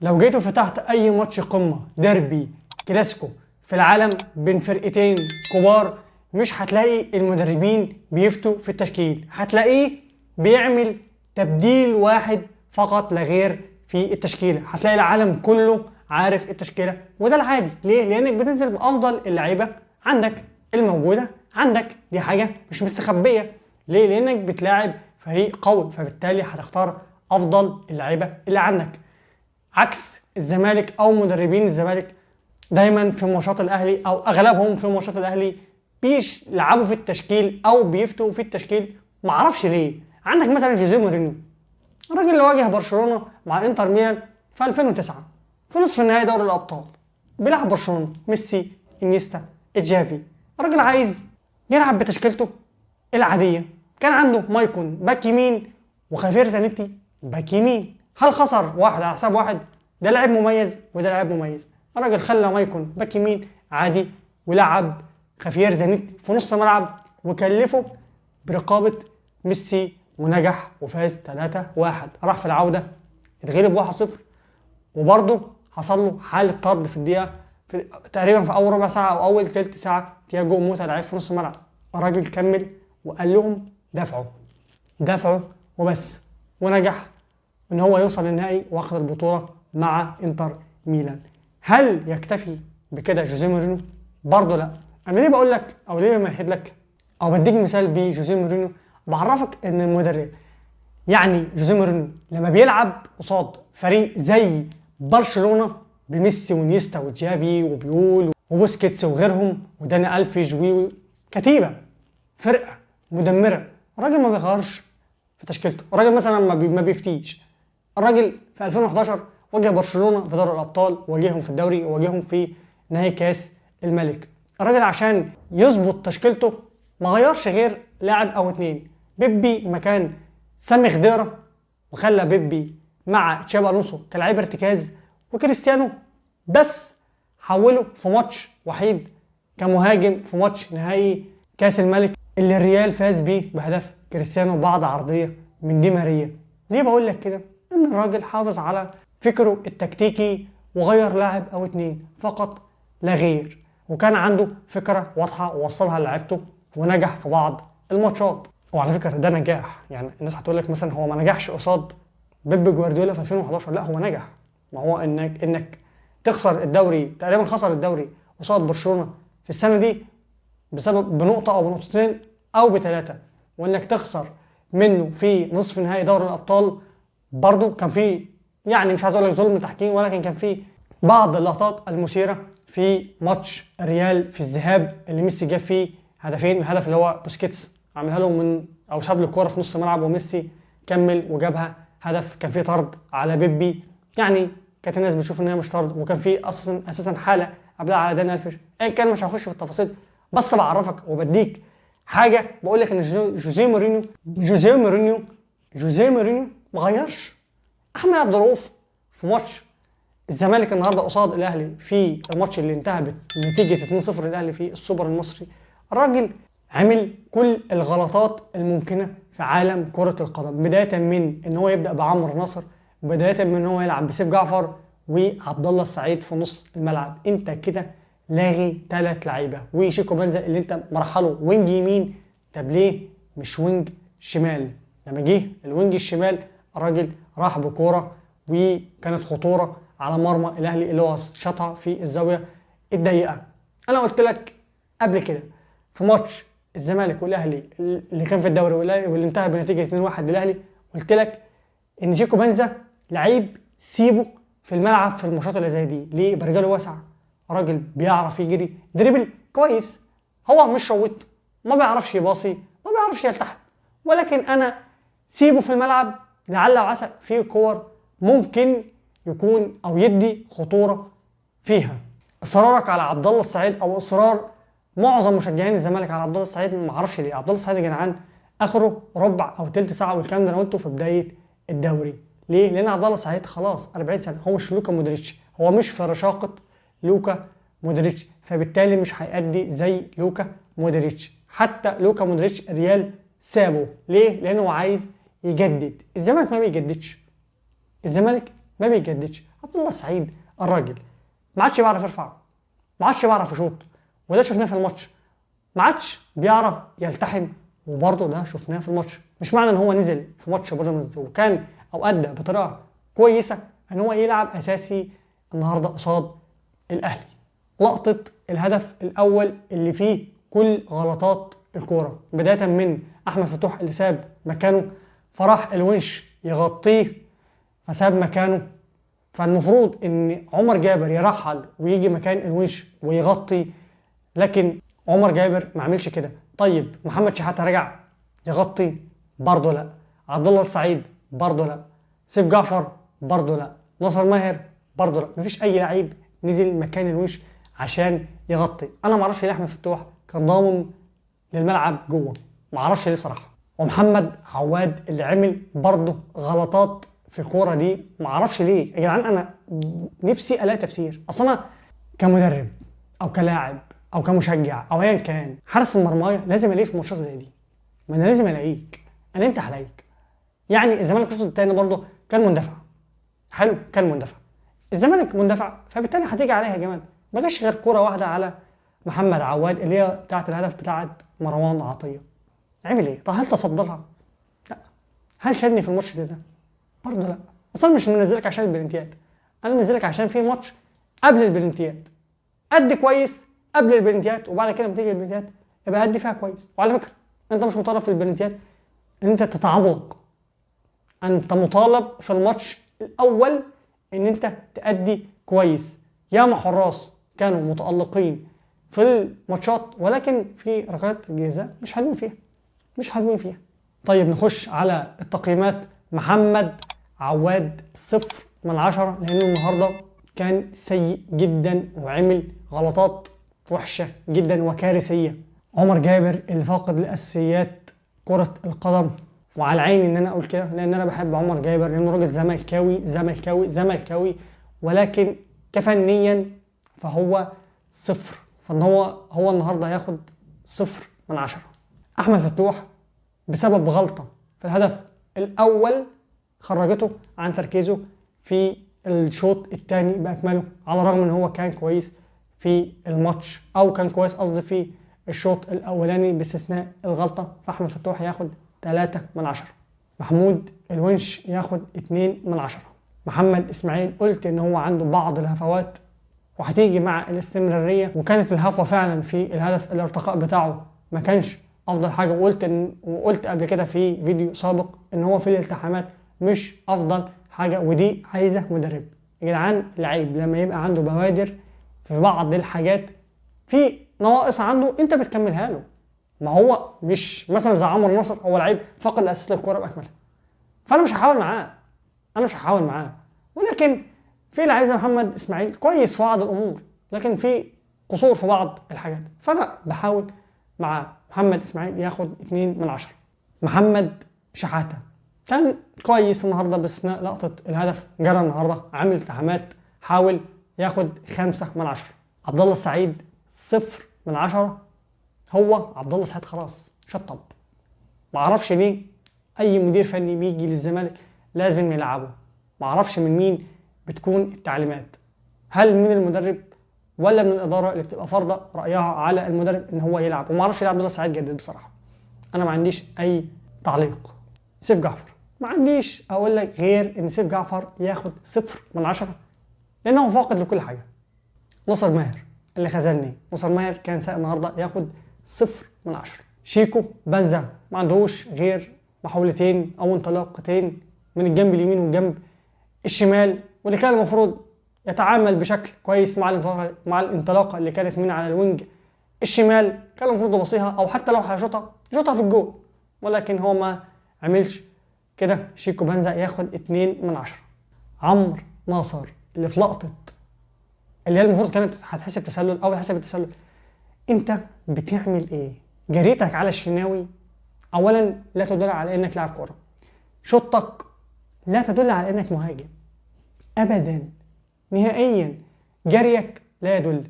لو جيت وفتحت اي ماتش قمة، ديربي، كلاسيكو في العالم بين فرقتين كبار، مش هتلاقي المدربين بيفتوا في التشكيل، هتلاقيه بيعمل تبديل واحد فقط لا غير في التشكيلة. هتلاقي العالم كله عارف التشكيلة، وده العادي. ليه؟ لانك بتنزل بافضل اللعيبة عندك الموجودة عندك، دي حاجة مش مستخبيه. ليه؟ لانك بتلاعب فريق قوي، فبالتالي هتختار افضل اللعيبة اللي عندك. عكس الزمالك او مدربين الزمالك، دايما في ماتشات الاهلي او اغلبهم في ماتشات الاهلي بيلعبوا في التشكيل او بيفتوا في التشكيل، معرفش ليه. عندك مثلا جوزيه مورينيو، الراجل اللي واجه برشلونة مع انتر ميلان في 2009 في نصف النهائي دوري الابطال، بيلعب برشلونة ميسي، انيستا، تشافي. الراجل عايز يلعب بتشكيلته العادية، كان عنده مايكون باك يمين وخافير زانيتي باك يمين. هل خسر واحد على حساب واحد؟ ده لاعب مميز وده لاعب مميز. الراجل خلى مايكون باك يمين عادي ولعب خافير زانيتي في نص ملعب وكلفه برقابه ميسي ونجح وفاز 3-1. راح في العودة اتغلب 1-0، وبرضه حصل له حاله طرد في الدقيقة في تقريبا في اول ربع ساعة او اول ثلث ساعة، تياجو موتا لعيب في نص الملعب. الراجل كمل وقال لهم دافعوا دافعوا وبس، ونجح ان هو يوصل للنهائي واخد البطولة مع انتر ميلان. هل يكتفي بكده جوزيه مورينيو؟ برضه لا. انا ليه بقول لك او ليه بمهد لك او بديك مثال بجوزيه مورينيو؟ بعرفك ان المدرب يعني جوزيه مورينيو لما بيلعب قصاد فريق زي برشلونة بميسي ونيستا وتشافي وبيول وبوسكيتس وغيرهم وداني الفيج و كتيبة فرقه مدمرة، الراجل ما بيغيرش في تشكيلته. الراجل مثلا ما بيفتيش. الراجل في 2011 واجه برشلونة في دوري الابطال، واجههم في الدوري، وواجههم في نهائي كاس الملك. الراجل عشان يظبط تشكيلته ما غيرش غير لاعب او اتنين، بيبي مكان سامي خضيره، وخلى بيبي مع تشابي الونسو كلاعب ارتكاز، وكريستيانو بس حوله في ماتش وحيد كمهاجم في ماتش نهائي كاس الملك اللي الريال فاز بيه بهدف كريستيانو بعد عرضية من دي ماريا. ليه بقول لك كده؟ ان الراجل حافظ على فكرة التكتيكي وغير لاعب او اتنين فقط لا غير، وكان عنده فكرة واضحة ووصلها للاعيبته ونجح في بعض الماتشات. وعلى فكرة ده نجاح، يعني الناس هتقول لك مثلا هو ما نجحش قصاد بيب جوارديولا في 2011، لا هو نجح. ما هو انك تخسر الدوري، تقريبا خسر الدوري قصاد برشلونة في السنة دي بسبب بنقطة او بنقطتين او بثلاثة، وانك تخسر منه في نصف نهائي دوري الابطال برضو كان في، يعني مش عايز اقول لك ظلم تحكيم، ولكن كان في بعض اللقطات المثيرة في ماتش الريال في الذهاب اللي ميسي جاب فيه هدفين، الهدف اللي هو بوسكيتس عملها له من او ساب له الكورة في نص الملعب وميسي كمل وجابها هدف، كان في طرد على بيبي، يعني كانت الناس بتشوف ان هي مش طرد، وكان في اصلا اساسا حاله قبلها على داني الفيش. ايا كان مش هخش في التفاصيل، بس بعرفك وبديك حاجة، بقول لك ان جوزيه مورينيو ما غيرش. احمد عبد الرؤوف في ماتش الزمالك النهارده قصاد الاهلي في الماتش اللي انتهى بنتيجة 2-0 للاهلي في السوبر المصري، الراجل عمل كل الغلطات الممكنة في عالم كره القدم، بداية من ان هو يبدا بعمرو نصر، بداية من ان هو يلعب بسيف جعفر وعبد الله السعيد في نص الملعب. انت كده لاغي 3 لعيبة، وشيكو بنزا اللي انت مرحلة wing يمين، طب ليه مش wing شمال؟ لما جه ال wing الشمال الراجل راح بكوره وكانت خطورة على مرمى الاهلي اللي هو شاطها في الزاوية الضيقه. انا قلت لك قبل كده في ماتش الزمالك والاهلي اللي كان في الدوري واللي انتهى بنتيجة 2-1 للاهلي، قلت لك ان شيكو بنزا لعيب سيبه في الملعب في الماتشات اللي زي دي. ليه؟ برجله واسعة، راجل بيعرف يجري dribble كويس، هو مش شوط، ما بيعرفش يباصي، ما بيعرفش يلتحم، ولكن انا سيبه في الملعب لعل وعسى في كور ممكن يكون او يدي خطورة فيها. اصرارك على عبد الله السعيد او اصرار معظم مشجعين الزمالك على عبد الله السعيد، ما اعرفش ليه. عبد الله السعيد يا جدعان اخره ربع او تلت ساعة، والكلام ده انا قلته في بداية الدوري. ليه؟ لان عبد الله السعيد خلاص 40 سنة، هو مش لوكا مودريتش، هو مش في رشاقه لوكا مودريتش، فبالتالي مش هيأدي زي لوكا مودريتش. حتى لوكا مودريتش الريال سابه، ليه؟ لانه عايز يجدد. الزمالك ما بيجددش، الزمالك ما بيجددش. عبد الله السعيد الراجل ما عادش بيعرف يرفع، ما عادش بيعرف يشوط، وده شفناه في الماتش. ما عادش بيعرف يلتحم، وبرضه ده شفناه في الماتش. مش معنى ان هو نزل في ماتش بيراميدز وكان او ادى بطريقة كويسة ان هو يلعب اساسي النهارده قصاد الاهلي. لقطة الهدف الاول اللي فيه كل غلطات الكورة، بداية من احمد فتوح اللي ساب مكانه، فراح الونش يغطيه فساب مكانه، فالمفروض ان عمر جابر يرحل ويجي مكان الونش ويغطي، لكن عمر جابر ما عملش كده. طيب محمد شحاته رجع يغطي، برضه لا. عبد الله السعيد برضه لا. سيف جعفر برضه لا. ناصر ماهر برضه لا. مفيش اي لعيب نزل مكان الونش عشان يغطي. انا ما اعرفش ليه احمد فتوح كان ضامم للملعب جوه، ما اعرفش ليه بصراحة. ومحمد عواد اللي عمل برضه غلطات في الكورة دي، ما اعرفش ليه يا جدعان. انا نفسي الاقي تفسير. اصل انا كمدرب او كلاعب او كمشجع او ايا كان، حارس المرمى لازم الاقيه في ماتشات زي دي. ما انا لازم الاقيك، انا امتى هلاقيك؟ يعني الزمالك الشوط الثاني برضه كان مندفع، حلو، كان مندفع، الزمالك مندفع، فبالتالي هتيجي عليها يا جماعة. ما جاش غير كورة واحدة على محمد عواد اللي هي بتاعه الهدف بتاعه مروان عطية. عمل ايه؟ طب هل تصدى لها؟ لا. هل شالني في الماتش ده؟ برضه لا. اصلا مش منزلك عشان البلنتيات، انا منزلك عشان في ماتش قبل البلنتيات. ادي كويس قبل البلنتيات، وبعد كده لما تيجي البلنتيات يبقى ادي فيها كويس. وعلى فكرة انت مش مطالب في البلنتيات ان انت تتعمق، انت مطالب في الماتش الاول ان انت تأدي كويس. ياما حراس كانوا متألقين في الماتشات، ولكن في ركلات الجزاء مش حلوين فيها، مش حلوين فيها. طيب نخش على التقييمات. محمد عواد 0 من 10، لانه النهارده كان سيء جدا وعمل غلطات وحشة جدا وكارثيه. عمر جابر اللي فاقد لاساسيات كره القدم، وعلى عيني ان انا اقول كده لان انا بحب عمر جابر لانه راجل زملكاوي زملكاوي زملكاوي، ولكن كفنيا فهو 0، فان هو النهارده هياخد 0 من 10. احمد فتوح بسبب غلطه في الهدف الاول خرجته عن تركيزه في الشوط الثاني باكمله، على الرغم ان هو كان كويس في الماتش، او كان كويس قصدي في الشوط الاولاني باستثناء الغلطة. فاحمد فتوح ياخد 3 من 10. محمود الونش ياخد 2 من 10. محمد اسماعيل قلت ان هو عنده بعض الهفوات وهتيجي مع الاستمرارية، وكانت الهفوه فعلا في الهدف، الارتقاء بتاعه ما كانش افضل حاجة، وقلت قبل كده في فيديو سابق ان هو في الالتحامات مش افضل حاجة، ودي عايزه مدرب. يا جدعان لعيب لما يبقى عنده بوادر في بعض الحاجات، في نواقص عنده انت بتكملها له. ما هو مش مثلا زي عمرو نصر، هو لعيب فقد الاساس للكورة باكملها، فانا مش هحاول معاه، انا مش هحاول معاه. ولكن في لعيب زي محمد اسماعيل كويس في بعض الامور، لكن في قصور في بعض الحاجات، فانا بحاول مع محمد اسماعيل ياخد 2 من 10. محمد شحاته كان كويس النهارده باستثناء لقطة الهدف، جرى النهارده، عامل التحامات، حاول، ياخد 5 من 10. عبد الله السعيد 0 من 10. هو عبد الله السعيد خلاص شطب، ما اعرفش ليه اي مدير فني بيجي للزمالك لازم يلعبه، ما اعرفش من مين بتكون التعليمات، هل من المدرب ولا من الادارة اللي بتبقى فارضه رايها على المدرب ان هو يلعب. وما اعرفش ليه عبد الله السعيد جدد بصراحة، انا ما عنديش اي تعليق. سيف جعفر ما عنديش اقول لك غير ان سيف جعفر ياخد 0 من 10 لانه فاقد لكل حاجة. ناصر ماهر اللي خذلني، ناصر ماهر كان سائق النهارده ياخد 0 من 10. شيكو بنزا ما عندهوش غير محاولتين او انطلاقتين من الجنب اليمين والجنب الشمال، واللي كان المفروض يتعامل بشكل كويس مع الانطلاقة اللي كانت من على ال wing الشمال، كان المفروض يباصيها او حتى لو هيشوطها يشوطها في الجول، ولكن هو ما عملش كده. شيكو بنزا ياخد 2 من 10. عمرو ناصر اللي في لقطة اللي هي المفروض كانت هتحسب تسلل او هتحسب التسلل، انت بتعمل ايه؟ جريتك على الشناوي اولا لا تدل على انك لاعب كورة، شوطك لا تدل على انك مهاجم ابدا نهائيا، جريك لا يدل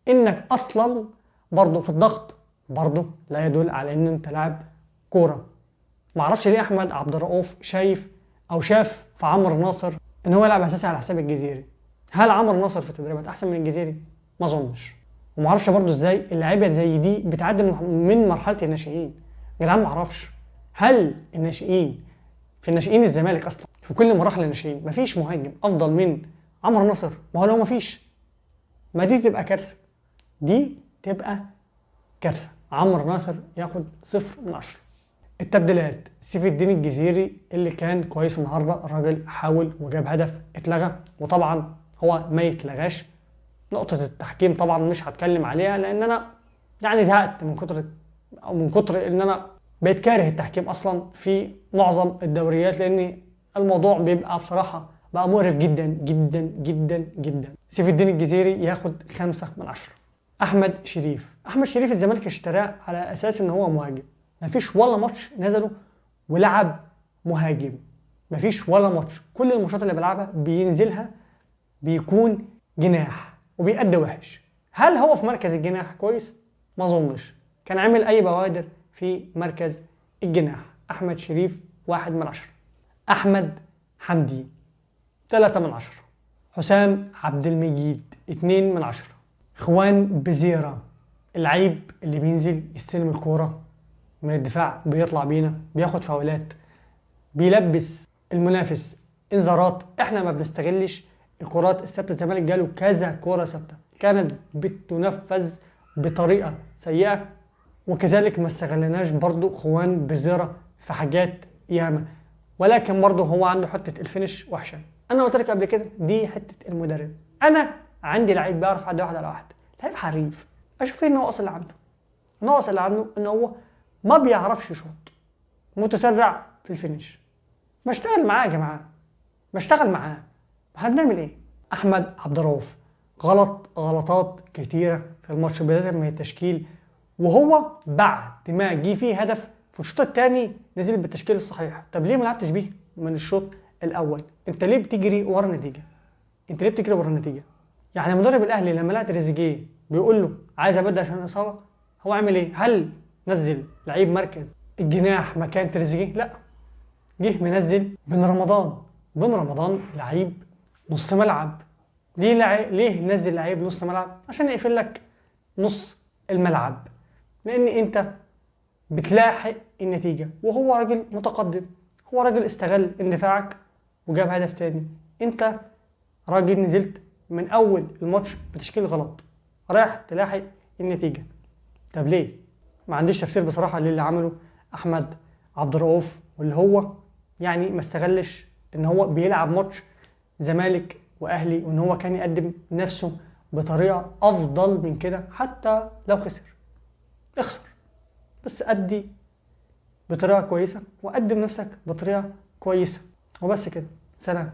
انك اصلا برضه في الضغط، برضه لا يدل على ان انت لاعب كورة. معرفش ليه احمد عبد الرؤوف شايف او شاف في عمرو ناصر ان هو يلعب اساسي على حساب الجزيري. هل عمرو ناصر في التدريبات احسن من الجزيري؟ ما اظنش. وما اعرفش برضه ازاي اللعيبة زي دي بتعدي من مرحلة الناشئين يا جدعان. ما اعرفش هل الناشئين في الناشئين الزمالك اصلا في كل مراحل الناشئين مفيش مهاجم افضل من عمرو ناصر؟ ما هو لو مفيش، ما دي تبقى كارثة، دي تبقى كارثة. عمرو ناصر ياخد 0 من 10. التبديلات، سيف الدين الجزيري اللي كان كويس النهارده، الراجل حاول وجاب هدف اتلغى، وطبعا هو ما يتلغاش. نقطة التحكيم طبعا مش هتكلم عليها لان انا يعني زهقت من كتر ان انا بقيت كاره التحكيم اصلا في معظم الدوريات، لان الموضوع بيبقى بصراحة بقى مقرف جدا جدا جدا جدا. سيف الدين الجزيري ياخد 5 من 10. احمد شريف، احمد شريف الزمالك اشتراه على اساس ان هو مهاجم، مفيش ولا ماتش نزله ولعب مهاجم، مفيش ولا ماتش. كل الماتشات اللي بيلعبها بينزلها بيكون جناح وبيأدي وحش. هل هو في مركز الجناح كويس؟ ما اظنش كان عامل اي بوادر في مركز الجناح. احمد شريف 1 من 10. احمد حمدي 3 من 10. حسام عبد المجيد 2 من 10. خوان بيزيرا، اللعيب اللي بينزل يستلم الكورة من الدفاع بيطلع بينا، بياخد فاولات، بيلبس المنافس انذارات. احنا ما بنستغلش الكرات الثابتة. الزمالك جاله كذا كورة ثابتة كانت بتنفذ بطريقة سيئه، وكذلك ما استغلناش برضو خوان بيزيرا في حاجات ياما، ولكن برضو هو عنده حتة ال finish وحشة. انا قلت لك قبل كده دي حتة المدرب. انا عندي لعيب بيعرف يعدي 1 على 1، لعيب حريف، اشوف ايه الناقص اللي عنده. الناقص اللي عنده ان هو ما بيعرفش يشوط، متسرع في ال finish. ما اشتغل معاه يا جماعة، ما اشتغل معاه. احنا بنعمل ايه؟ احمد عبد الرؤوف غلط غلطات كتيرة في الماتش بداية من التشكيل، وهو بعد ما جه فيه هدف في الشوط الثاني نزل بالتشكيل الصحيح. طب ليه ما لعبتش بيه من الشوط الاول؟ انت ليه بتجري ورا النتيجة؟ انت ليه بتجري ورا النتيجة؟ يعني مدرب الاهلي لما لقى تريزيجيه بيقول له عايز ابدل عشان الاصابة، هو عمل ايه؟ هل نزل لعيب مركز الجناح مكان تريزيجيه؟ لا، جه منزل بن رمضان. بن رمضان لعيب نص ملعب. ليه نزل لعيب نص ملعب؟ عشان يقفل لك نص الملعب، لان انت بتلاحق النتيجة وهو راجل متقدم، هو راجل استغل اندفاعك وجاب هدف تاني. انت راجل نزلت من اول الماتش بتشكيل غلط، رايح تلاحق النتيجة. طب ليه؟ ما عنديش تفسير بصراحة للي عمله احمد عبد الرؤوف، واللي هو يعني ما استغلش ان هو بيلعب ماتش زمالك واهلي، وان هو كان يقدم نفسه بطريقة افضل من كده. حتى لو خسر اخسر، بس ادي بطريقة كويسة وقدم نفسك بطريقة كويسة. وبس كده، سلام.